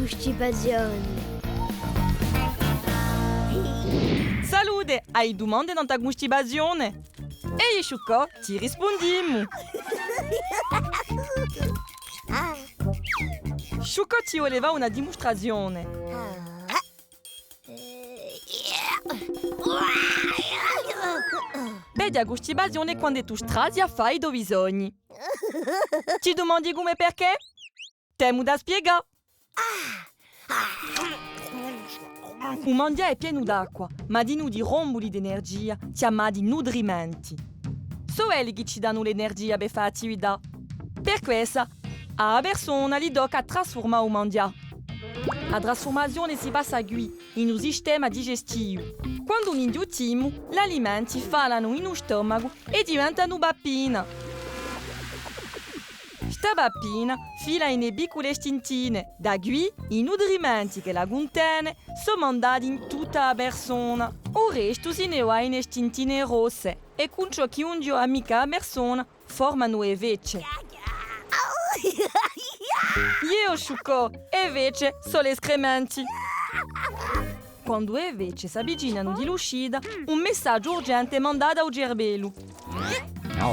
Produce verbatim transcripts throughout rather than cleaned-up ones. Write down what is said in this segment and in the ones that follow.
Custipazione. Salute! Ai dumande nant'à a custipazione? Eiu è Sciuccò ti rispundimu! Sciuccò ci vuleva una dimustrazione. Vedi a custipazione quand'è tù strazi à fà i to bisogni. Ti dumandi cumu è perchè? T'emu da spiegà. U manghjà hè pienu d'acqua, ma dinù di rombuli d'energia, chjamati nutrimenti. Sò elli chì ci danu l'energia per fà attività. Per quessa, à a persona li tocca à trasfurmà u manghjà. A trasfurmazione si passa quì, in u sistema digestivu. Quandu n'inghjuttimu, l'alimenti falanu in u stomacu è diventanu pappina. Sta pappina fila in e piccule stintine, da quì i nutrimenti ch'ella cuntene sò mandati in tutta a persona. U restu si ne và in e stintine rosse è cù ciò chì ùn ghjova micca à a persona formanu e fece. Iè, o Sciuccò, e fece sò l'escrementi. Quandu e fece s'avvicinanu di l'uscita, un messaghju urgente hè mandatu à u cerbellu.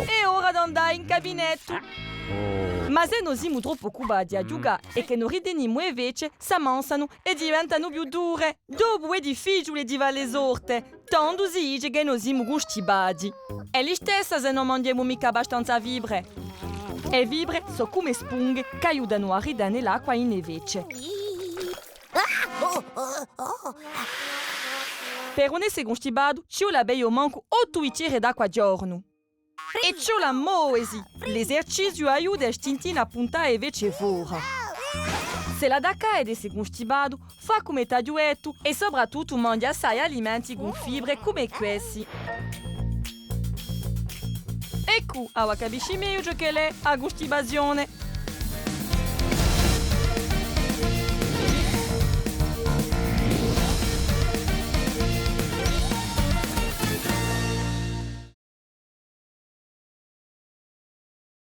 Hè ora d'andà in cabinettu. Ma s'è no simu troppu occupati à ghjucà è chì no ritenimu e fece, s'ammansanu è diventanu più dure. Dopu hè difficiule di falle sorte, tandu si dice chì no simu custipati. Hè listessa s'è no manghjemu micca abbastanza fibre. E fibre sò cum'è spunghe chì aiutanu à ritene l'acqua in e fece. Per ùn esse custipatu, ci vole à beie omancu ottu bichjere d'acqua à ghjornu. È ci vole à movesi! L'eserciziu aiuta e stintine à puntà e fece fora. S'ella t'accade d'esse custipatu, fà cum'è t'aghju dettu è soprattuttu manghja assai alimenti cù fibre cum'è quessi. Eccu, avà capisci megliu ciò ch'ella hè a custipazione.